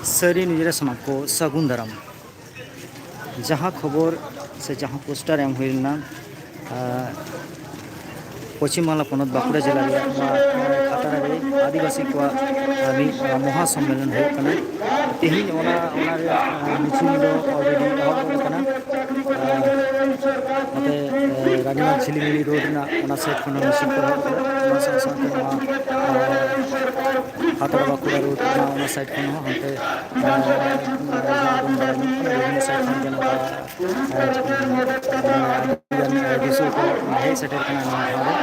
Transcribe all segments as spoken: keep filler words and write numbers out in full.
ᱥᱟᱹᱨᱤ ᱱᱤᱡᱮᱨᱟᱜ ᱥᱟᱱᱟᱢ ᱠᱚ ᱥᱟᱹᱜᱩᱱ ᱫᱟᱨᱟᱢ᱾ ᱡᱟᱦᱟᱸ ᱠᱷᱚᱵᱚᱨ ᱥᱮ ᱡᱟᱦᱟᱸ ᱯᱳᱥᱴᱟᱨ ᱮᱢ ᱦᱩᱭ ᱞᱮᱱᱟ, ᱟᱨ ᱯᱚᱪᱷᱤᱢ ᱵᱟᱝᱞᱟ ᱯᱚᱱᱚᱛ ᱵᱟᱸᱠᱩᱲᱟ ᱡᱮᱞᱟ ᱨᱮᱭᱟᱜ ᱱᱚᱣᱟ ᱠᱷᱟᱛᱲᱟ ᱨᱮ ᱟᱹᱫᱤᱵᱟᱹᱥᱤ ᱠᱚᱣᱟᱜ ᱢᱤᱫ ᱢᱚᱦᱟ ᱥᱚᱢᱢᱮᱞᱚᱱ ᱦᱩᱭᱩᱜ ᱠᱟᱱᱟ᱾ ᱛᱮᱦᱮᱧ ᱚᱱᱟ, ᱚᱱᱟ ᱨᱮᱭᱟᱜ ᱢᱤᱪᱷᱤᱞ ᱫᱚ already ᱮᱦᱚᱵ ᱜᱚᱫ ᱟᱠᱟᱱᱟ᱾ ᱱᱚᱛᱮ ᱨᱟᱱᱤᱵᱟᱸᱫᱷ ᱡᱷᱤᱞᱤᱢᱤᱞᱤ ᱨᱳᱰ ᱨᱮᱱᱟᱜ ᱚᱱᱟ ᱥᱟᱭᱤᱰ ᱠᱷᱚᱱ ᱦᱚᱸ ᱢᱤᱪᱷᱤᱞ ᱠᱚ ᱮᱦᱚᱵ ᱟᱠᱟᱱᱟ᱾ ᱚᱱᱟ ᱥᱟᱶ ᱥᱟᱶᱛᱮ ᱱᱚᱣᱟ ᱠᱷᱟᱛᱲᱟ ᱵᱟᱸᱠᱩᱲᱟ ᱨᱳᱰ ᱨᱮᱱᱟᱜ ᱚᱱᱟ ᱥᱟᱭᱤᱰ ᱠᱷᱚᱱ ᱦᱚᱸ ᱦᱟᱱᱛᱮ ᱵᱤᱵᱷᱤᱱᱱᱚ ᱥᱟᱭᱤᱰ ᱠᱷᱚᱱ ᱜᱮ ᱱᱚᱝᱠᱟ ᱫᱤᱥᱩᱣᱟᱹ ᱠᱚ ᱦᱮᱡ ᱥᱮᱴᱮᱨ ᱠᱟᱱᱟ ᱱᱚᱣᱟ ᱴᱷᱟᱶ ᱨᱮ᱾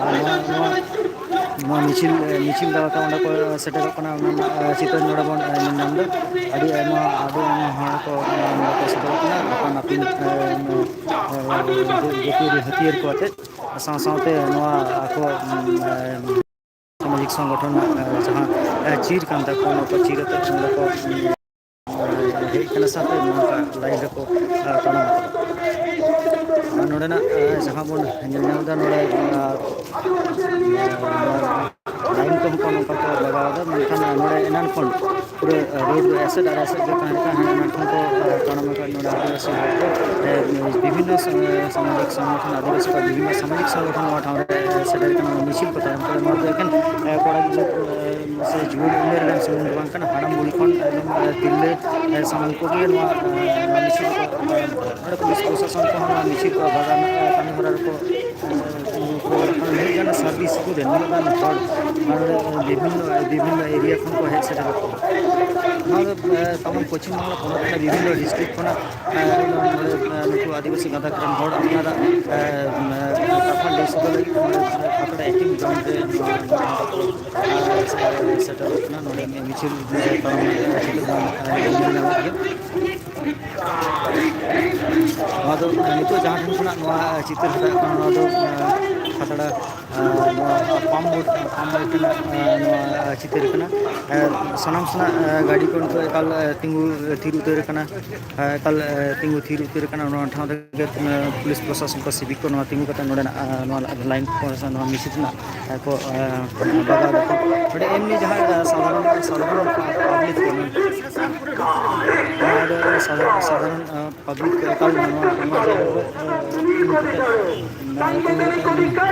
ᱟᱨ ᱱᱚᱣᱟ, ᱱᱚᱣᱟ, ᱱᱚᱣᱟ ᱢᱤᱪᱷᱤᱞ, ᱢᱤᱪᱷᱤᱞ ᱛᱟᱞᱟᱛᱮ ᱚᱸᱰᱮ ᱠᱚ ᱥᱮᱴᱮᱨᱚᱜ ᱠᱟᱱᱟ, ᱚᱱᱟ ᱨᱮᱱᱟᱜ ᱪᱤᱛᱟᱹᱨ ᱱᱚᱰᱮ ᱵᱚᱱ ᱧᱮᱞ ᱧᱟᱢ ᱮᱫᱟ᱾ ᱟᱹᱰᱤ ᱟᱭᱢᱟ, ᱟᱹᱰᱤ ᱟᱭᱢᱟ ᱦᱚᱲ ᱠᱚ ᱱᱚᱰᱮ ᱠᱚ ᱥᱮᱴᱮᱨᱚᱜ ᱠᱟᱱᱟ, ᱟᱯᱟᱱ ᱟᱹᱯᱤᱱ ᱡᱟᱹᱛᱤᱭᱟᱹᱨᱤ ᱦᱟᱹᱛᱭᱟᱹᱨ ᱠᱚ ᱟᱛᱮᱫ, ᱥᱟᱶ ᱥᱟᱶᱛᱮ ᱱᱚᱣᱟ ᱟᱠᱚ ᱥᱟᱢᱟᱡᱤᱠ ᱥᱚᱝᱜᱚᱴᱷᱚᱱ ᱨᱮᱱᱟᱜ ᱡᱟᱦᱟᱸ ᱪᱤᱨ ᱠᱟᱱ ᱛᱟᱠᱚᱣᱟ, ᱱᱚᱣᱟ ᱠᱚ ᱪᱤᱨ ᱟᱛᱮᱫ ᱱᱚᱰᱮ ᱠᱚ ᱦᱮᱡ ᱠᱟᱱᱟ, ᱥᱟᱶᱛᱮ ᱱᱚᱝᱠᱟ ᱞᱟᱭᱤᱱ ᱨᱮᱠᱚ ᱛᱟᱲᱟᱢ ᱟᱠᱟᱫᱟ᱾ ᱟᱨ ᱱᱚᱰᱮᱱᱟᱜ ᱡᱟᱦᱟᱸ ᱵᱚᱱ ᱧᱮᱞ ᱧᱟᱢ ᱮᱫᱟ, ᱱᱚᱰᱮ ᱞᱟᱭᱤᱱ ᱠᱚᱦᱚᱸ ᱠᱚ ᱱᱚᱝᱠᱟ ᱠᱚ ᱞᱟᱜᱟᱣ ᱮᱫᱟ, ᱢᱮᱱᱠᱷᱟᱱ ᱱᱚᱰᱮ ᱮᱱᱟᱱ ᱠᱷᱚᱱ ᱯᱩᱨᱟᱹ ᱨᱳᱰ ᱫᱚ ᱮᱥᱮᱫ ᱟᱨ ᱮᱥᱮᱫ ᱜᱮ ᱛᱟᱦᱮᱸ ᱠᱟᱱᱟ᱾ ᱮᱱᱟᱱ ᱠᱷᱚᱱ ᱠᱚ ᱛᱟᱲᱟᱢ ᱟᱠᱟᱫ ᱱᱚᱰᱮ ᱟᱹᱫᱤᱵᱟᱹᱥᱤ ᱦᱚᱲ ᱠᱚ, ᱵᱤᱵᱷᱤᱱᱱᱚ ᱥᱟᱢᱟᱡᱤᱠ ᱥᱚᱝᱜᱚᱴᱷᱚᱱ, ᱟᱹᱫᱤᱵᱟᱹᱥᱤ ᱠᱚᱣᱟᱜ ᱵᱤᱵᱷᱤᱱᱱᱚ ᱥᱟᱢᱟᱡᱤᱠ ᱥᱚᱝᱜᱚᱴᱷᱚᱱ ᱱᱚᱣᱟ ᱴᱷᱟᱶ ᱨᱮ ᱥᱮᱴᱮᱨ ᱠᱟᱱᱟ, ᱱᱚᱣᱟ ᱢᱤᱪᱷᱤᱞ ᱠᱚ ᱛᱟᱲᱟᱢ ᱠᱟᱱᱟ᱾ ᱱᱚᱣᱟ ᱫᱚ ᱮᱠᱮᱱ ᱠᱚᱲᱟ ᱜᱤᱫᱽᱨᱟᱹ ᱥᱮ ᱡᱩᱣᱟᱹᱱ ᱩᱢᱮᱨ ᱨᱮᱱ ᱥᱩᱢᱩᱝ ᱫᱚ ᱵᱟᱝ ᱠᱟᱱᱟ, ᱦᱟᱲᱟᱢ ᱵᱩᱲᱦᱤ ᱠᱷᱚᱱ ᱮᱠᱫᱚᱢ ᱛᱤᱨᱞᱟᱹ ᱥᱟᱱᱟᱢ ᱠᱚᱜᱮ ᱱᱚᱣᱟ ᱢᱤᱪᱷᱤᱞ ᱠᱚ ᱛᱟᱲᱟᱢ ᱠᱟᱱᱟ᱾ ᱱᱚᱰᱮ ᱯᱩᱞᱤᱥ ᱯᱨᱚᱥᱟᱥᱚᱱ ᱠᱚᱦᱚᱸ ᱱᱚᱣᱟ ᱢᱤᱪᱷᱤᱞ ᱠᱚ ᱵᱟᱜᱟᱱ ᱠᱟᱹᱢᱤ ᱦᱚᱨᱟ ᱨᱮᱠᱚ ᱱᱩᱱᱟᱹᱜ ᱜᱟᱱ ᱥᱟᱨᱵᱷᱤᱥ ᱥᱠᱩᱞ ᱨᱮ ᱱᱩᱱᱟᱹᱜ ᱜᱟᱱ ᱦᱚᱲ ᱱᱚᱰᱮ ᱵᱤᱵᱷᱤᱱᱱᱚ, ᱵᱤᱵᱷᱤᱱᱱᱚ ᱮᱨᱤᱭᱟ ᱠᱷᱚᱱ ᱠᱚ ᱦᱮᱡ ᱥᱮᱴᱮᱨᱚᱜ ᱠᱟᱱᱟ᱾ ᱱᱚᱣᱟ ᱫᱚ ᱛᱟᱢᱟᱢ ᱯᱚᱪᱷᱤᱢ ᱵᱟᱝᱞᱟ ᱯᱚᱱᱚᱛ ᱨᱮᱱᱟᱜ ᱵᱤᱵᱷᱤᱱᱱᱚ ᱰᱤᱥᱴᱨᱤᱠᱴ ᱠᱷᱚᱱᱟᱜ ᱱᱚᱰᱮ ᱱᱩᱠᱩ ᱟᱹᱫᱤᱵᱟᱹᱥᱤ ᱜᱟᱛᱟᱠ ᱨᱮᱱ ᱦᱚᱲ ᱟᱯᱱᱟᱨᱟᱜ ᱠᱟᱛᱷᱟ ᱞᱟᱹᱭ ᱥᱚᱫᱚᱨ ᱞᱟᱹᱜᱤᱫ ᱱᱚᱰᱮ ᱠᱷᱟᱛᱲᱟ ᱮᱠᱤᱝ ᱡᱚᱝ ᱨᱮ ᱱᱚᱣᱟ ᱥᱮᱴᱮᱨᱚᱜ ᱠᱟᱱᱟ᱾ ᱱᱚᱰᱮ ᱢᱤᱪᱷᱤᱞ ᱛᱟᱲᱟᱢ ᱪᱤᱛᱟᱹᱨ ᱵᱚᱱ ᱧᱮᱞ ᱧᱟᱢᱮᱫ ᱜᱮᱭᱟ᱾ ᱱᱚᱣᱟ ᱫᱚ ᱱᱤᱛᱚᱜ ᱡᱟᱦᱟᱸ ᱴᱷᱮᱱ ᱠᱷᱚᱱᱟᱜ ᱱᱚᱣᱟ ᱪᱤᱛᱟᱹᱨ ᱦᱟᱛᱟᱣ ᱠᱟᱱᱟ, ᱱᱚᱣᱟ ᱫᱚ ᱠᱷᱟᱛᱲᱟ ᱱᱚᱣᱟ ᱯᱟᱢ ᱵᱳᱴ, ᱯᱟᱢ ᱵᱳᱴ ᱨᱮᱱᱟᱜ ᱱᱚᱣᱟ ᱪᱤᱛᱟᱹᱨ ᱠᱟᱱᱟ᱾ ᱥᱟᱱᱟᱢ ᱥᱮᱱᱟᱜ ᱜᱟᱹᱰᱤ ᱠᱚ ᱱᱤᱛᱚᱜ ᱮᱠᱟᱞ ᱛᱤᱸᱜᱩ ᱛᱷᱤᱨ ᱩᱛᱟᱹᱨ ᱟᱠᱟᱱᱟ᱾ ᱮᱠᱟᱞ ᱛᱤᱸᱜᱩ ᱛᱷᱤᱨ ᱩᱛᱟᱹᱨ ᱟᱠᱟᱱᱟ᱾ ᱚᱱᱟ ᱴᱷᱟᱶ ᱨᱮᱜᱮ ᱯᱩᱞᱤᱥ ᱯᱨᱚᱥᱟᱥᱚᱱ ᱠᱚ, ᱥᱤᱵᱤᱠ ᱠᱚ ᱱᱚᱣᱟ ᱛᱤᱸᱜᱩ ᱠᱟᱛᱮ ᱱᱚᱰᱮᱱᱟᱜ ᱱᱚᱣᱟ ᱞᱟᱭᱤᱱ ᱠᱚ ᱥᱮ ᱱᱚᱣᱟ ᱢᱤᱪᱷᱤᱞ ᱨᱮᱱᱟᱜ ᱠᱚ ᱵᱟᱜᱟᱣ ᱫᱟᱠᱚ᱾ ᱱᱚᱰᱮ ᱮᱢᱱᱤ ᱡᱟᱦᱟᱸ ᱥᱟᱫᱷᱟᱨᱚᱱ ᱥᱟᱫᱷᱟᱨᱚᱱ ᱯᱟᱵᱽᱞᱤᱠ ᱠᱚ, ᱱᱚᱣᱟ ᱫᱚ ᱥᱟᱫᱷᱟᱨᱚᱱ, ᱥᱟᱫᱷᱟᱨᱚᱱ, ᱟᱸ, ᱯᱟᱵᱽᱞᱤᱠ ᱠᱚ ᱮᱠᱟᱞ ᱱᱚᱣᱟ, ᱱᱚᱣᱟ ᱡᱟᱭᱜᱟ ᱨᱮ, ᱟᱸ, ᱛᱤᱸᱜᱩ ᱠᱟᱛᱮ, ᱟᱸ, ᱛᱤᱸᱜᱩ ᱠᱟᱛᱮ ᱢᱮᱱᱟᱜᱼᱟ᱾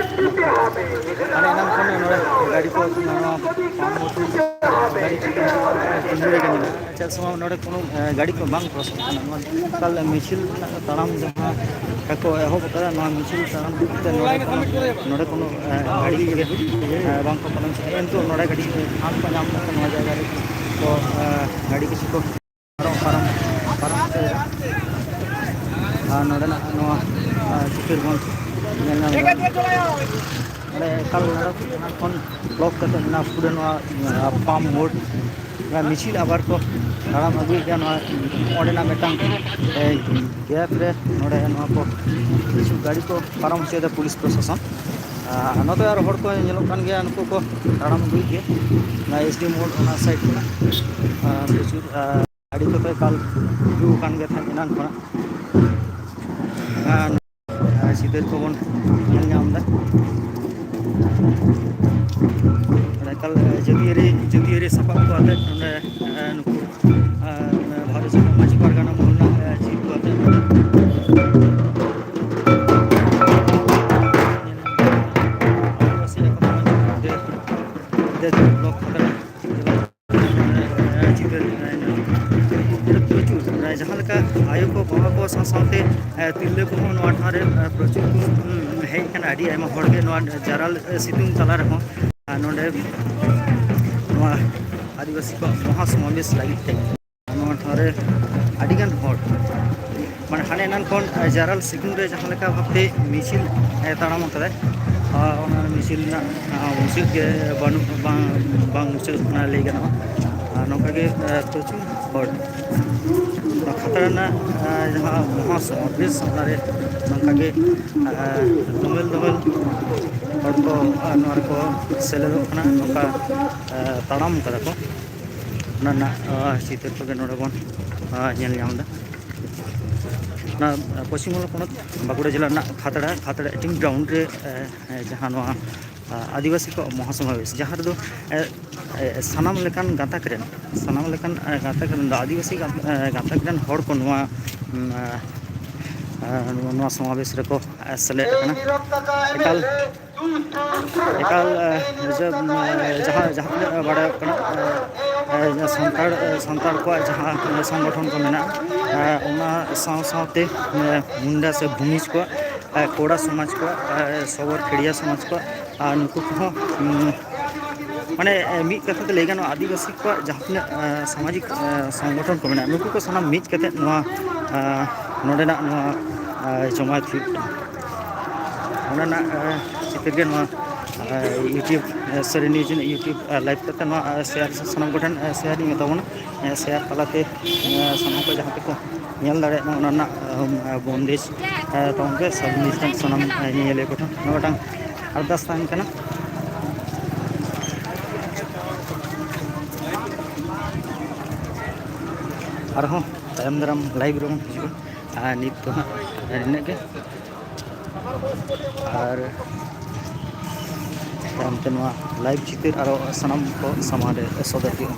ᱦᱟᱱᱮ ᱮᱱᱟᱝ ᱠᱷᱚᱱ ᱱᱚᱰᱮ ᱜᱟᱹᱰᱤ ᱠᱚ, ᱱᱚᱣᱟ ᱯᱟᱢ ᱢᱳᱴᱩ ᱜᱟᱹᱰᱤ ᱠᱚ ᱛᱤᱸᱜᱩ ᱨᱮᱜᱮ ᱢᱮᱱᱟᱜᱼᱟ᱾ ᱪᱮᱫᱟᱜ ᱥᱮ ᱵᱟᱝ ᱱᱚᱰᱮ ᱠᱳᱱᱳ, ᱟᱸ, ᱜᱟᱹᱰᱤ ᱠᱚ ᱵᱟᱝ ᱯᱨᱚᱥᱮᱥ ᱠᱟᱱᱟ᱾ ᱱᱚᱣᱟ ᱮᱠᱟᱞ ᱢᱤᱪᱷᱤᱞ ᱨᱮᱱᱟᱜ ᱛᱟᱲᱟᱢ ᱡᱟᱦᱟᱸ ᱠᱚ ᱮᱦᱚᱵ ᱟᱠᱟᱫᱟ, ᱱᱚᱣᱟ ᱢᱤᱪᱷᱤᱞ ᱛᱟᱲᱟᱢ ᱠᱚ ᱠᱟᱛᱮ ᱱᱚᱰᱮ ᱠᱳᱱᱳ, ᱱᱚᱰᱮ ᱠᱳᱱᱳ, ᱮ, ᱜᱟᱹᱰᱤ ᱜᱮ, ᱮ, ᱵᱟᱝ ᱠᱚ ᱯᱟᱨᱚᱢ ᱦᱚᱪᱚᱣᱟᱜᱼᱟ᱾ ᱮᱱᱛᱮ ᱱᱚᱰᱮ ᱠᱟᱹᱴᱤᱡ ᱯᱷᱟᱸᱠ ᱠᱚ ᱧᱟᱢ ᱠᱟᱛᱮ ᱱᱚᱣᱟ ᱡᱟᱭᱜᱟ ᱨᱮ ᱠᱚ, ᱮ, ᱜᱟᱹᱰᱤ ᱠᱤᱪᱷᱩ ᱠᱚ ᱯᱟᱨᱚᱢ, ᱯᱟᱨᱚᱢ, ᱯᱟᱨᱚᱢ ᱦᱚᱪᱚᱭᱮᱫᱟ᱾ ᱟᱨ ᱱᱚᱰᱮᱱᱟᱜ ᱱᱚᱣᱟ, ᱮ, ᱪᱤᱛᱟᱹᱨ ᱵᱚᱱ ᱧᱮᱞ ᱧᱟᱢ ᱮᱫᱟ᱾ ᱱᱚᱰᱮ ᱮᱠᱟᱞ ᱱᱚᱰᱮ ᱠᱷᱚᱱ ᱵᱞᱚᱠ ᱠᱟᱛᱮ ᱢᱮᱱᱟᱜᱼᱟ ᱯᱩᱨᱟᱹ ᱱᱚᱣᱟ, ᱮ, ᱯᱟᱢ ᱢᱳᱲ᱾ ᱚᱱᱟ ᱢᱤᱪᱷᱤᱞ ᱟᱵᱟᱨ ᱠᱚ ᱛᱟᱲᱟᱢ ᱟᱹᱜᱩᱭᱮᱫ ᱜᱮᱭᱟ᱾ ᱱᱚᱣᱟ ᱚᱸᱰᱮᱱᱟᱜ ᱢᱤᱫᱴᱟᱝ, ᱮ, ᱜᱮᱯ ᱨᱮ ᱱᱚᱰᱮ ᱱᱚᱣᱟ ᱠᱚ ᱠᱤᱪᱷᱩ ᱜᱟᱹᱰᱤ ᱠᱚ ᱯᱟᱨᱚᱢ ᱦᱚᱪᱚᱭᱮᱫᱟ ᱯᱩᱞᱤᱥ ᱯᱨᱚᱥᱟᱥᱚᱱ᱾ ᱟᱨ ᱱᱚᱛᱮ ᱟᱨ ᱦᱚᱲ ᱠᱚ ᱧᱮᱞᱚᱜ ᱠᱟᱱ ᱜᱮᱭᱟ, ᱱᱩᱠᱩ ᱠᱚ ᱛᱟᱲᱟᱢ ᱟᱹᱜᱩᱭᱮᱫ ᱜᱮᱭᱟ᱾ ᱚᱱᱟ ᱮᱥ ᱰᱤ ᱢᱳᱲ ᱚᱱᱟ ᱥᱟᱭᱤᱰ ᱠᱷᱚᱱᱟᱜ, ᱟᱨ ᱯᱨᱚᱪᱩᱨ, ᱟᱨ ᱜᱟᱹᱰᱤ ᱠᱚᱫᱚ ᱮᱠᱟᱞ ᱛᱤᱸᱜᱩ ᱟᱠᱟᱱ ᱜᱮ ᱛᱟᱦᱮᱸᱫ ᱮᱱᱟᱝ ᱠᱷᱚᱱᱟᱜ᱾ ᱟᱨ ᱟᱨ ᱪᱤᱛᱟᱹᱨ ᱠᱚᱵᱚᱱ ᱧᱮᱞ ᱧᱟᱢ ᱮᱫᱟ᱾ ᱮᱠᱟᱞ ᱡᱟᱹᱛᱤᱭᱟᱹᱨᱤ, ᱡᱟᱹᱛᱤᱭᱟᱹᱨᱤ ᱥᱟᱯᱟᱵ ᱠᱚ ᱟᱛᱮ ᱱᱚᱰᱮ, ᱮ, ᱱᱩᱠᱩ, ᱮ, ᱵᱷᱟᱨᱚᱛ ᱥᱚᱢᱟᱡᱽ ᱯᱟᱨᱜᱟᱱᱟ ᱢᱚᱦᱚᱞ ᱨᱮᱱᱟᱜ, ᱮ, ᱪᱤᱨ ᱠᱚ ᱟᱛᱮ ᱱᱚᱰᱮ ᱟᱹᱫᱤᱵᱟᱹᱥᱤ ᱮᱠᱚᱛᱟ ᱢᱚᱧᱪ ᱵᱞᱚᱠ ᱠᱷᱟᱛᱲᱟ ᱪᱤᱛᱟᱹᱨ, ᱮ, ᱯᱨᱚᱪᱩᱨ, ᱮ, ᱡᱟᱦᱟᱸ ᱞᱮᱠᱟ ᱟᱭᱳ ᱠᱚ, ᱵᱟᱵᱟ ᱠᱚ ᱥᱟᱶ ᱥᱟᱶᱛᱮ, ᱮ, ᱛᱤᱨᱞᱟᱹ ᱠᱚᱦᱚᱸ ᱱᱚᱣᱟ ᱴᱷᱟᱶ ᱨᱮ, ᱮ, ᱯᱨᱚᱪᱩᱨ ᱠᱚ, ᱩᱢ, ᱦᱮᱡ ᱟᱠᱟᱱᱟ᱾ ᱟᱹᱰᱤ ᱟᱭᱢᱟ ᱦᱚᱲ ᱜᱮ ᱱᱚᱣᱟ ᱡᱟᱨᱟᱞ, ᱮ, ᱥᱤᱛᱩᱝ ᱛᱟᱞᱟ ᱨᱮᱦᱚᱸ, ᱟᱨ ᱱᱚᱰᱮ ᱱᱚᱣᱟ ᱟᱹᱫᱤᱵᱟᱹᱥᱤ ᱠᱚᱣᱟᱜ ᱢᱚᱦᱟ ᱥᱚᱢᱟᱵᱮᱥ ᱞᱟᱹᱜᱤᱫ ᱛᱮ ᱱᱚᱣᱟ ᱴᱷᱟᱶ ᱨᱮ ᱟᱹᱰᱤᱜᱟᱱ ᱦᱚᱲ, ᱢᱟᱱᱮ, ᱦᱟᱱᱮ ᱮᱱᱟᱱ ᱠᱷᱚᱱ, ᱮ, ᱡᱟᱨᱟᱞ ᱥᱤᱛᱩᱝ ᱨᱮ ᱡᱟᱦᱟᱸ ᱞᱮᱠᱟ ᱵᱷᱟᱵᱽᱛᱮ ᱢᱤᱪᱷᱤᱞ, ᱮ, ᱛᱟᱲᱟᱢ ᱟᱠᱟᱫᱟᱭ, ᱟᱨ ᱚᱱᱟ ᱢᱤᱪᱷᱤᱞ ᱨᱮᱱᱟᱜ, ᱟ, ᱢᱩᱪᱟᱹᱫ ᱜᱮ ᱵᱟᱹᱱᱩᱜ, ᱵᱟᱝ, ᱵᱟᱝ ᱢᱩᱪᱟᱹᱫᱚᱜ ᱠᱟᱱᱟ ᱞᱟᱹᱭ ᱜᱟᱱᱚᱜᱼᱟ᱾ ᱟᱨ ᱱᱚᱝᱠᱟ ᱜᱮ, ᱮ, ᱯᱨᱚᱪᱩᱨ ᱦᱚᱲ ᱱᱚᱣᱟ ᱠᱷᱟᱛᱲᱟ ᱨᱮᱱᱟᱜ, ᱮ, ᱡᱟᱦᱟᱸ ᱢᱚᱦᱟ ᱥᱚᱢᱟᱵᱮᱥ, ᱚᱱᱟᱨᱮ ᱱᱚᱝᱠᱟ ᱜᱮ, ᱮ, ᱫᱚᱢᱮᱞ ᱫᱚᱢᱮᱞ ᱦᱚᱲ ᱠᱚ, ᱮ, ᱱᱚᱣᱟ ᱨᱮᱠᱚ ᱥᱮᱞᱮᱫᱚᱜ ᱠᱟᱱᱟ᱾ ᱱᱚᱝᱠᱟ, ᱮ, ᱛᱟᱲᱟᱢ ᱠᱟᱫᱟ ᱠᱚ᱾ ᱚᱱᱟ ᱨᱮᱱᱟᱜ, ᱟ, ᱪᱤᱛᱟᱹᱨ ᱠᱚᱜᱮ ᱱᱚᱰᱮ ᱵᱚᱱ, ᱟ, ᱧᱮᱞ ᱧᱟᱢ ᱮᱫᱟ᱾ ᱚᱱᱟ, ᱟ, ᱯᱚᱥᱪᱤᱢ ᱵᱟᱝᱞᱟ ᱯᱚᱱᱚᱛ ᱵᱟᱸᱠᱩᱲᱟ ᱡᱮᱞᱟ ᱨᱮᱱᱟᱜ ᱠᱷᱟᱛᱲᱟ, ᱠᱷᱟᱛᱲᱟ ᱮᱴᱤᱝ ᱜᱨᱟᱣᱩᱱᱰ ᱨᱮ, ᱮ, ᱮ, ᱡᱟᱦᱟᱸ ᱱᱚᱣᱟ, ᱟ, ᱟᱹᱫᱤᱵᱟᱹᱥᱤ ᱠᱚᱣᱟᱜ ᱢᱚᱦᱟᱥᱚᱢᱟᱵᱮᱥ, ᱡᱟᱦᱟᱸ ᱨᱮᱫᱚ, ᱮ, ᱮ, ᱥᱟᱱᱟᱢ ᱞᱮᱠᱟᱱ ᱜᱟᱛᱟᱠ ᱨᱮᱱ, ᱥᱟᱱᱟᱢ ᱞᱮᱠᱟᱱ, ᱮ, ᱜᱟᱛᱟᱠ ᱨᱮᱱ ᱫᱚ ᱟᱹᱫᱤᱵᱟᱹᱥᱤ ᱜᱟᱛ-, ᱮ, ᱜᱟᱛᱟᱠ ᱨᱮᱱ ᱦᱚᱲ ᱠᱚ ᱱᱚᱣᱟ, ᱩᱢ, ᱮ, ᱮ, ᱱᱚᱣᱟ ᱥᱚᱢᱟᱵᱮᱥ ᱨᱮᱠᱚ, ᱮ, ᱥᱮᱞᱮᱫ ᱟᱠᱟᱱᱟ᱾ ᱮᱠᱟᱞ, ᱮᱠᱟᱞ, ᱮ, ᱡᱮ, ᱩᱢ, ᱮ, ᱡᱟᱦᱟᱸ, ᱡᱟᱦᱟᱸ ᱛᱤᱱᱟᱹᱜ ᱵᱟᱲᱟᱭᱚᱜ ᱠᱟᱱᱟ, ᱮ, ᱮ, ᱥᱟᱱᱛᱟᱲ, ᱮ, ᱥᱟᱱᱛᱟᱲ ᱠᱚᱣᱟᱜ ᱡᱟᱦᱟᱸ ᱥᱚᱝᱜᱚᱴᱷᱚᱱ ᱠᱚ ᱢᱮᱱᱟᱜᱼᱟ, ᱮ, ᱚᱱᱟ ᱥᱟᱶ ᱥᱟᱶᱛᱮ, ᱮ, ᱢᱩᱱᱰᱟ ᱥᱮ ᱵᱷᱩᱢᱤᱡᱽ ᱠᱚᱣᱟᱜ, ᱮ, ᱠᱚᱲᱟ ᱥᱚᱢᱟᱡᱽ ᱠᱚᱣᱟᱜ, ᱮ, ᱥᱚᱵᱚᱨ ᱠᱷᱮᱲᱤᱭᱟ ᱥᱚᱢᱟᱡᱽ ᱠᱚᱣᱟᱜ, ᱟᱨ ᱱᱩᱠᱩ ᱠᱚᱦᱚᱸ, ᱩᱢ, ᱢᱟᱱᱮ, ᱮ, ᱢᱤᱫ ᱠᱟᱛᱷᱟ ᱛᱮ ᱞᱟᱹᱭ ᱜᱟᱱᱚᱜᱼᱟ, ᱟᱹᱫᱤᱵᱟᱹᱥᱤ ᱠᱚᱣᱟᱜ ᱡᱟᱦᱟᱸ ᱛᱤᱱᱟᱹᱜ, ᱮ, ᱥᱟᱢᱟᱡᱤᱠ, ᱮ, ᱥᱚᱝᱜᱚᱴᱷᱚᱱ ᱠᱚ ᱢᱮᱱᱟᱜᱼᱟ, ᱱᱩᱠᱩ ᱠᱚ ᱥᱟᱱᱟᱢ ᱢᱤᱫ ᱠᱟᱛᱮᱫ ᱱᱚᱣᱟ, ᱮ, ᱱᱚᱰᱮᱱᱟᱜ ᱱᱚᱣᱟ, ᱮ, ᱡᱚᱢᱟᱭᱮᱛ ᱦᱩᱭᱩᱜ ᱠᱟᱱᱟ᱾ ᱚᱱᱟ ᱨᱮᱱᱟᱜ, ᱮ, ᱪᱤᱛᱟᱹᱨ ᱜᱮ ᱱᱚᱣᱟ, ᱮ, YouTube, ᱮ, ᱥᱟᱹᱨᱤ news ᱨᱮᱱᱟᱜ YouTube, ᱮ, live ᱠᱟᱛᱮ ᱱᱚᱣᱟ, ᱮ, share ᱥᱟᱱᱟᱢ ᱠᱚᱴᱷᱮᱱ, ᱮ, share ᱤᱧ ᱢᱮᱛᱟ ᱵᱚᱱᱟ᱾ ᱮ, share ᱛᱟᱞᱟᱛᱮ, ᱮ, ᱥᱟᱱᱟᱢ ᱠᱚ ᱡᱟᱦᱟᱸ ᱛᱮᱠᱚ ᱧᱮᱞ ᱫᱟᱲᱮᱭᱟᱜ ᱢᱟ ᱚᱱᱟ ᱨᱮᱱᱟᱜ, ᱮ, ᱵᱚᱱᱫᱮᱡᱽ, ᱮ, ᱛᱟᱵᱚᱱ ᱯᱮ, ᱥᱟᱹᱨᱤ news ᱨᱮᱱ ᱥᱟᱱᱟᱢ, ᱮ, ᱧᱮᱧᱮᱞᱤᱭᱟᱹ ᱠᱚᱴᱷᱮᱱ ᱱᱚᱣᱟ ᱢᱤᱫᱴᱟᱝ ᱟᱨᱫᱟᱥ ᱛᱟᱦᱮᱱ ᱠᱟᱱᱟ᱾ ᱟᱨᱦᱚᱸ ᱛᱟᱭᱚᱢ ᱫᱟᱨᱟᱢ live ᱨᱮᱵᱚᱱ ᱦᱤᱡᱩᱜᱼᱟ᱾ ᱟᱨ ᱱᱤᱛ ᱫᱚ ᱦᱟᱸᱜ ᱱᱤᱱᱟᱹᱜ ᱜᱮ᱾ ᱟᱨ ᱛᱟᱭᱚᱢ ᱛᱮ ᱱᱚᱣᱟ live ᱪᱤᱛᱟᱹᱨ ᱟᱨᱚ ᱥᱟᱱᱟᱢ ᱠᱚ ᱥᱟᱢᱟᱝ ᱨᱮ ᱥᱚᱫᱚᱨ ᱦᱩᱭᱩᱜᱼᱟ᱾